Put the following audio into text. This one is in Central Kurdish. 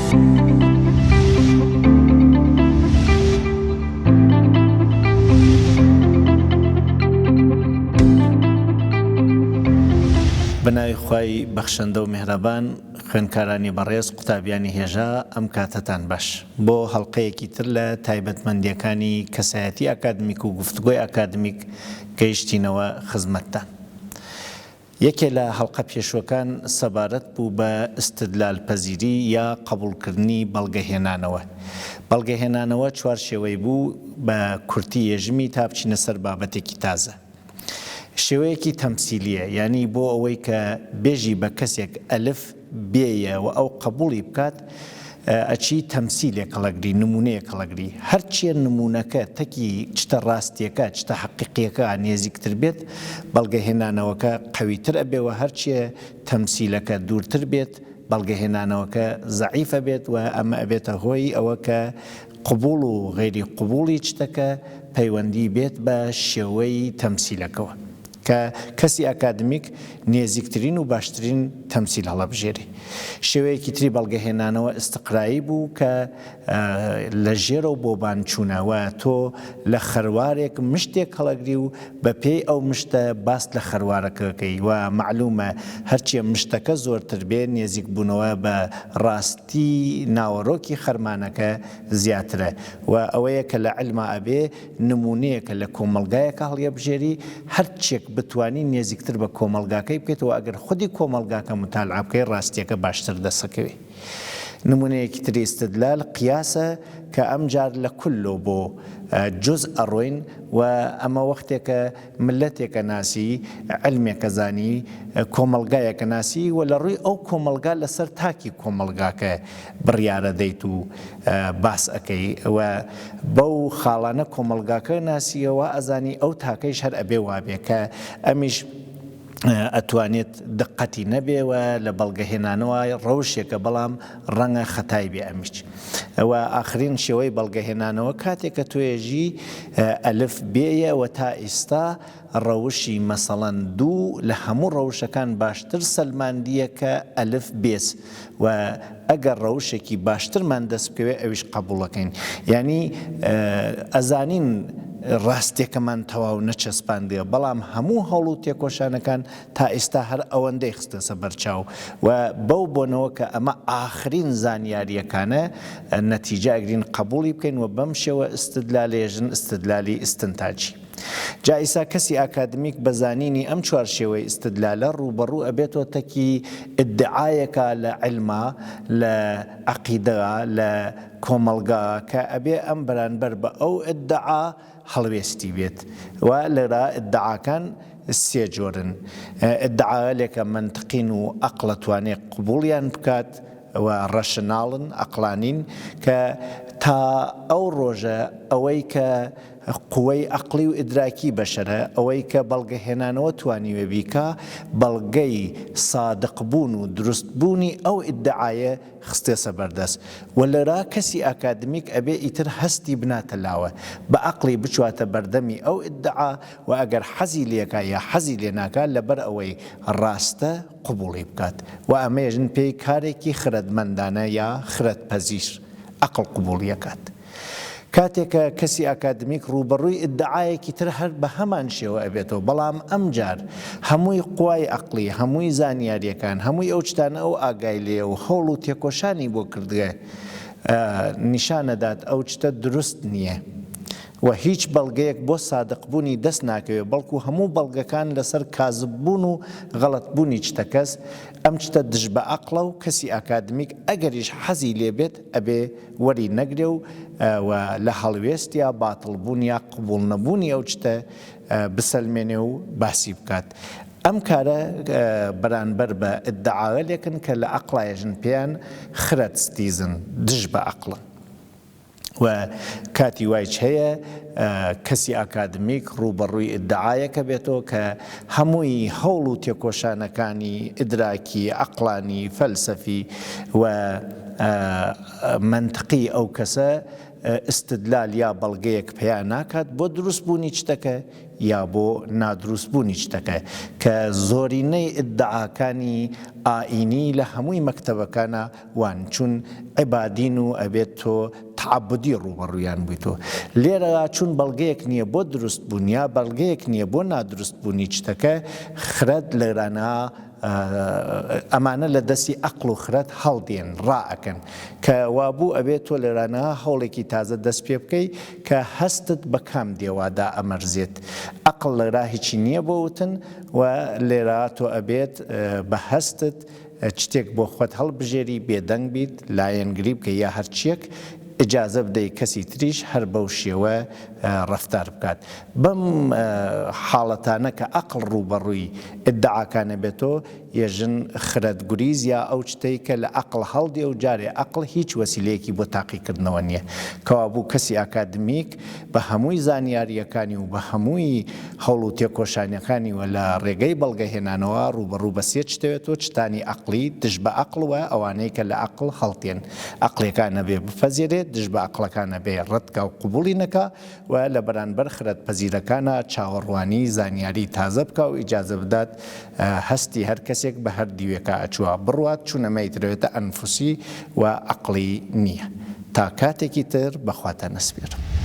بە ناوی خوای بەخشەندە و میهرەبان خوێندکارانی بەڕێز قوتابیانی هێژا ئەم کاتەتان باش بۆ هەڵقەیەکی تر لە تایبەتمەندیەکانی کەسایەتی ئاکادمیک و گفتوگۆی ئاکادمیک گەیشتینەوە خزمەتتان. یەکێ لە هەڵقە پێشوەکان سەبارەت بوو بە ئیستدلال پەزیری یا قەبوڵکردنی بەڵگەهێنانەوە. بەڵگەهێنانەوە چوار شێوەی بوو بە کورتی یێژمی تا بچینە سەر بابەتێکی تازە. شێوەیەکی تەمسیلیە یانی بۆ ئەوەی کە بێژی بە کەسێک ئەلف بێ یە و ئەو قەبوڵی بکات ئەچی تەمسیلێک هەڵەگری نمونەیەک هەڵەگری هەرچیە نمونەکە تەکی چتە ڕاستیەکە چتە حەقیقیەکە نێزیکتر بێت بەڵگەهێنانەوەکە قەویتر ئەبێ و هەرچیە تەمسیلەکە دوورتر بێت بەڵگەهێنانەوەکە زەعیف ئەبێت و ئەمە ئەبێتە هۆی ئەوە کە قبوڵ و غەیری قبوڵی چتەکە پەیوەندی بێت بە شێوەی تەمسیلەکەوە. کە کەسی ئەکادمیک نێزیکترین و باشترین تەمسیل هەڵەبژێرێ. شێوەیەکی تری بەڵگەهێنانەوە ئیستقرایی بوو کە لە ژێرەوە بۆ بان چوونە و تۆ لە خەروارێک مشتێک هەڵەگری و بە پێی ئەو مشتە باس لە خەروارەکەکەی و مەعلوومە هەرچیە مشتەکە زۆرتر بێ نێزیکبوونەوە بە ڕاستی ناوەرۆکی خەرمانەکە زیاترە و ئەوەیە کە لە عیلما ئەبێ نموونەیەکە لە کۆمەڵگایەکا هەڵیەبژێری، هەرچیەک بتوانی نێزیکتر بە کۆمەڵگاکەی بکەیتەوە ئەگەر خودی کۆمەڵگاکە موتالعە بکەی ڕاستیەکە باشتر دەسەکەوێ. نموونەیەکی تری ئیستدلال قیاسە کە ئەمجار لە کل و بۆ جوزء ئەڕۆین و ئەمە وەختێکە مللەتێکە ناسی، عیلمێکە زانی، کۆمەڵگایەکە ناسی و لە ڕووی ئەو کۆمەڵگا لەسەر تاکی کۆمەڵگاکە بڕیارە دەیت و باس ئەکەی و بەو خاڵانە کۆمەڵگاکە ناسیە وا ئەزانی ئەو تاکەیش هەر ئەبێ وابێ کە ئەمیش ئەتوانێت دقەتی نەبێ و لە بەڵگەهێنانەوە ڕەوشێکە بەڵام ڕەنگە خەتای بێ ئەمیچ و ئاخرین شێوەی بەڵگەهێنانەوە کاتێک کە تۆێژی ئەلف بێیە و تا ئیستا ڕەوشی مەسەڵەن دوو لە هەموو ڕەوشەکان باشتر سەلماندیە کە ئەلف بێس و ئەگەر ڕەوشێکی باشترمان دەست بکەوێ ئەویش قەبوڵەکەین یانی ئەزانین ڕاستیەکەمان تەواو نەچەسپاندیە بەڵام هەموو هەوڵ و تێکۆشانەکان تا ئیستا هەر ئەوەندەی خستەسە بەرچاو و بەو بۆنەوە کە ئەمە ئاخرین زانیاریەکانە نەتیجە ئەگرین قەبوڵی بکەین و بەم شێوە ئیستدلالێژن ئیستدلالی ئیستنتاجی. جا ئیسا کەسی ئاکادمیک بە زانینی ئەم چوارشێوەی ئیستدلالە ڕووبەڕوو ئەبێتۆ تەکی ئیدعایەکا لە عیلما، لە عەقیدە، لە کۆمەڵگا کە ئەبێ ئەم بەرانبەر بە ئەو ئیدعا هەڵوێستی بێت و لێرا ئیدعاکان سێ جۆرن ئیدعاگەلێکە مەنتقین و ئەقڵ ئەتوانێ قبوڵیان بکات و ڕەشناڵن، ئەقڵانین، کە تا ئەو ڕۆژە ئەوەی کە قوەی ئەقڵی و ئیدراکی بەشەرە، ئەوەی کە بەڵگە هێنانەوە توانیوێ بیکا، بەڵگەی سادق بوون و دروست بوونی ئەو ئیدعایە خستێسە بەردەست و لەرا کەسی ئاکادمیک ئەبێ ئیتر هەستی بناتە لاوە، بە ئەقڵی بچواتە بەردەمی ئەو ئیدعا و ئەگەر حەزی لێکا یا حەزی لێ ناکا لەبەر ئەوەی ڕاستە قبوڵی بکات و ئەمەیەژن پێی کارێکی خرەدمەندانە یا خرەدپەزیر ئەقڵ قبوڵی ئەکات. کاتێ کە کەسی ئاکادمیک ڕووبەڕووی ئیدعایەکی تر هەر بە هەمان شێوە ئەبێتەوە، بەڵام ئەمجار هەمووی قوای ئەقڵی، هەمووی زانیارییەکان، هەمووی ئەو چتانە ئەو ئاگای لێیە و هەوڵ و تێکۆشانی بۆ کردگە نیشان ئەدات ئەو چتە دروست نییە و هیچ بەڵگەیەک بۆ سادق بوونی دەست ناکەوێ بەڵکو هەموو بەڵگەکان لەسەر کازب بوون و غەڵەت بوونی چتەکەس، ئەم چتە دژ بە ئەقڵە و کەسی ئاکادمیک ئەگەریش حەزی لێ بێت ئەبێ وەری نەگرێ و و لە هەڵوێست یا باتڵ بوون یا قبوڵ نەبوونی ئەو چتە بسەلمێنێ و باسی بکات. ئەم کارە بەرانبەر بە ئیدعاگەلێکن کە لە ئەقڵا یەژن پێیان خرەت ستیزن، دژ بە ئەقڵن. و کاتی وایچ هەیە کەسی ئاکادمیک ڕووبەڕووی ئیدعایەکە بێتەوە کە هەمووی هەوڵ و تێکۆشانەکانی ئیدراکی، عەقڵانی، فەلسەفی و مەنتقی ئەو کەسە ئیستدلال یا بەڵگەیەک پەیا ناکات بۆ دروست بوونی چتەکە. یا بۆ نادروست بوونی شتەکە کە زۆرینەی ئیدعاکانی ئائینی لە هەمووی مەکتەبەکانا وان چون عیبادین و ئەبێت تۆ تەعەبودی ڕووبەڕوویان بوویتۆ لێرەا چون بەڵگەیەک نییە بۆ دروست بوون یا بەڵگەیەک نییە بۆ نادروست بوونی چتەکە خرەد لێرانە ئەمانە لە دەستی ئەقڵ و خرەد هەڵدێن ڕائەکەن کە وابوو ئەبێت تۆ لێرانە هەوڵێکی تازە دەست پێ بکەی کە هەستت بە کام دێوادا ئەمەرزێت ئەقڵ لێرا هیچی نییە بۆ وتن و لێرا تۆ ئەبێت بە هەستت شتێک بۆ خۆت هەڵبژێری، بێدەنگ بیت، لایەنگری بکەی یا هەرچیەک، ئیجازە بدەی کەسی تریش هەر بەو شێوە ڕەفتار بکات. بەم حاڵەتانە کە ئەقڵ ڕووبەڕووی ئیدعاکانە بێتۆ، یەژن خرەد گوریز یا ئەو چتەی کە لە ئەقڵ هەڵدێ و جارێ ئەقڵ هیچ وەسیلەیەکی بۆ تاقیکردنەوە نیە. کەوابوو کەسی ئاکادمیک بە هەمووی زانیارییەکانی و بە هەمووی هەوڵ و تێکۆشانەکانی و لە ڕێگەی بەڵگە هێنانەوە ڕووبەڕوو بە سێ چتەوێتەوە، چتانی ئەقڵی، دژ بە ئەقڵ و ئەوانەی کە لە ئەقڵ هەڵتێن. ئەقڵیەکان ئەبێ بپەزێرێ، دژ بە ئەقڵەکان ئەبێ ڕەت کا و قبوڵی نەکا و لە بەرانبەر خرەدپەزیرەکانا چاوەڕوانی زانیاری تازە بکا و ئیجازە بدات هەستی هەر کەسێک بە هەر دیوێکا ئەچوە بڕوات چون ئەمە ئیترەوێتە ئەنفوسی و ئەقڵی نیە. تا کاتێکی تر بە خواتان ئەسپێرم.